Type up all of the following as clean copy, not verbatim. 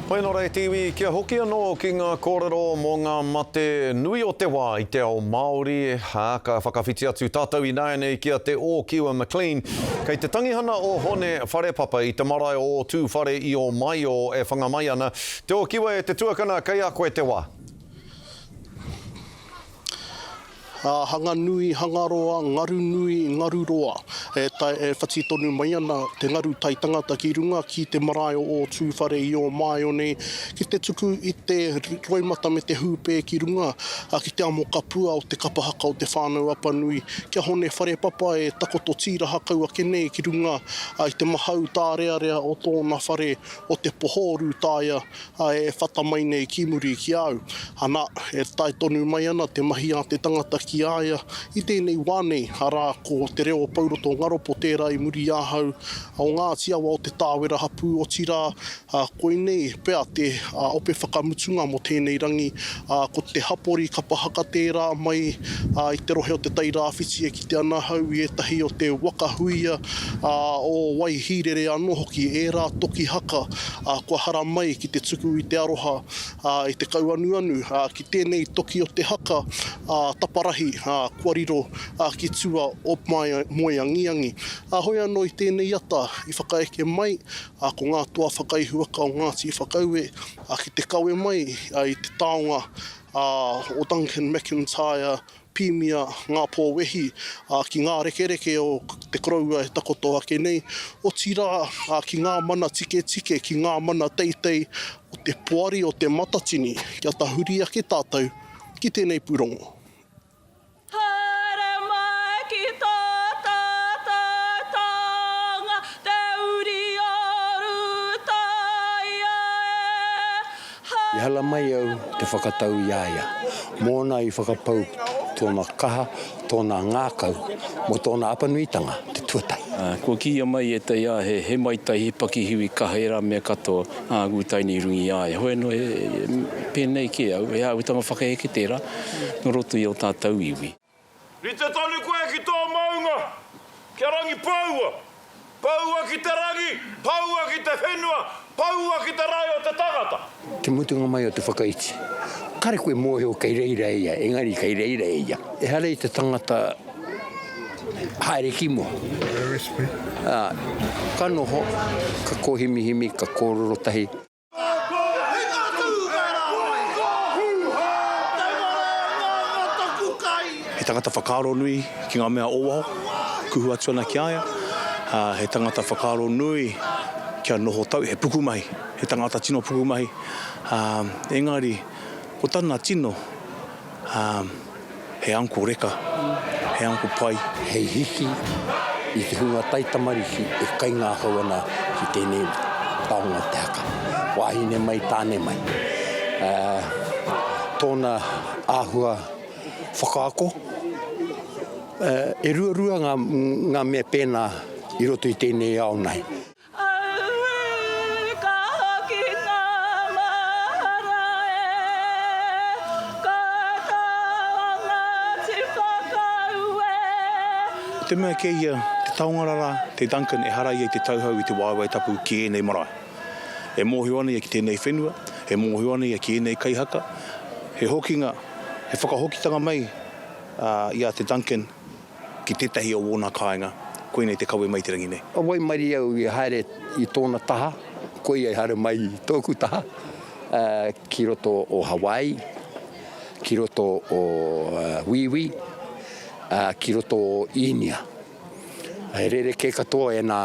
Hoi anō rā e te iwi, kia hoki anō ki ngā kōrero mō ngā mate nui o te wā i te ao Māori, ā, ka whakawhiti atu tātou ināianei ki a Te Ōkiwa McLean, kei te tangihana o Hone Wharepapa i te marae o Ōtūwhare i Ōmaio e whanga mai ana. Te Ōkiwa e te tuakana, kei a koe te wā. Ā, hanga nui, hanga roa, ngaru nui, ngaru roa. E tae, e whati tonu mai ana te ngaru tai tangata ki runga ki te marae o Ōtūwhare i Ōmaio nei, ki te tuku i te roimata me te hūpē ki runga ki te amo kapua o te kapa haka o Te Whānau Apanui, kia Hone Wharepapa e takoto tīraha kau ake nei ki runga i te mahau tārearea o tōna whare o Te Poho Rūtaia ā, e whata mai nei ki muri ki a au. Ana, e tae tonu mai ana te mahi a te tangata ki a ia i tēnei wā nei, arā, ko te reo o Pouroto Ngaropo tērā i muri i ahau, o Ngāti Awa o Te Tāwera hapū, otirā, koinei pea te ope whakamutunga mō tēnei rangi, ā, ko te hapori kapa haka tērā mai i te rohe o Te Tai Rāwhiti e kite ana ahau i ētahi o te waka huia, ā, o Waihīrere anō hoki, ērā toki haka ā, kua haramai ki te tuku i te aroha, ā, i te kauanuanu, ā, ki tēnei toki o te haka, ā, taparahi, ā, kua riro, ā, ki tua o Moeangiangi. Ā, hoi anō i tēnei ata i whakaeke mai, ā, ko ngā toa whakaihuwaka o Ngāti Whakaue, ā, ki te kawe mai, ā, i te taonga, ā, o Duncan McIntyre, Pīmia ngā pō wehi, ā, ki ngā rekereke o te koroua e takoto ake nei, otirā, ā, ki ngā mana tiketike, ki ngā mana teitei o te Poari o Te Matatini, kia tahuri ake tātou ki tēnei pūrongo. Haere mai ki tō tātou taonga, te uri o Rūtaia e. I hala mai au te whakatau i a ia, mōna i whakapau tōna kaha, tōna ngākau mō tōna apanuitanga te tuatahi. Kua kīia mai ētahi ā, he, he maitai, he pakihiwi kaha ērā mea katoa, ā, ūtaini i runga i a ia. Hoi anō, he, pēnei kē au, he āhuatanga whakaheke tērā nō roto i ō tātou iwi. Rite tonu koe ki tō maunga, kia rangi poua. Poua ki te rangi, poua ki te whenua, poua ki te rae o te tangata. Te mutunga mai o te whakaiti. Kare koe mōhio kei reira ia, engari kei reira ia. Ehara i te tangata haere ki mua. Ā, ka noho, ka kōhimihimi, ka kōrero tahi. He tangata whakaaro nui ki ngā mea o waho, kuhu atu ana ki a ia. He tangata whakaaro nui kia noho tau, he pukumahi, he tangata tino pukumahi. Engari, ko tana tino, He uncle reka, he uncle pai. Hei hiki i te hunga taitamariki e kaingākau ana ki tēnei taonga te haka. Wāhine mai, tāne mai. Tōna āhua whakaako, e ruarua ngā mea pēnā i roto i tēnei ao nei. Auē, ka hoki ngā mahara e, Ko tō Ngāti Whakaue. Ko te mea kei ia, te taonga rara, te Duncan, ehara ia i te tauhou i te waewae tapu ki ēnei marae. E mōhio ana ia ki tēnei whenua, e mōhio ana ia ki ēnei kaihaka, he hokinga, he whakahokitanga mai i a te Duncan ki tētahi o wōna kāinga, koinei te kawe mai i te rangi nei. Ka waimarie au i haere i tōna taha, koia i haere mai i tōku taha, ki roto o Hawaii, ki roto o Wīwī, ki roto o Īnia. He rerekē katoa ēnā,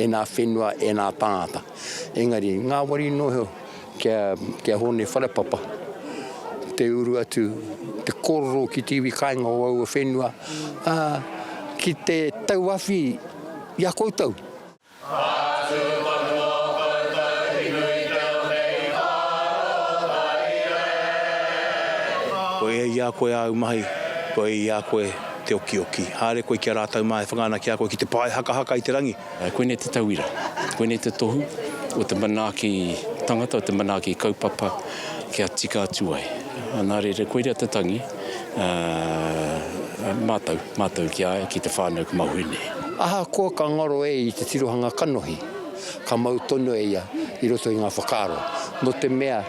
ēnā whenua, ēnā tāngata. Engari, ngāwari noa iho kia, kia Hōne Wharepapa te uru atu, te kōrero ki te iwi kāinga o aua whenua, ā, ki te tauawhi i a koutou. Kua ea i a koe āu mahi, kua ea i a koe te okioki. Haere koe ki a rātou mā e whanga ana ki a koe ki te pae hakahaka i te rangi. Koinei te tauira, koinei te tohu o te manaaki tangata, o te manaaki kaupapa kia tika atu ai. Nā reira, koira te tangi, mātou, mātou ki a ia, ki te whānau ki mahue nei. Ahakoa ka ngaro e i te tirohanga kanohi, ka mau tonu e ia. i roto i ngā whakaaro, nō te mea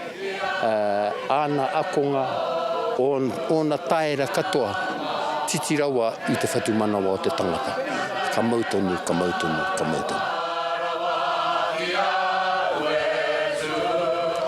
āna akonga, ōna taera katoa, titi rawa i te whatumanawa o te tangata. Ka mau tonu, ka mau tonu, ka mau tonu.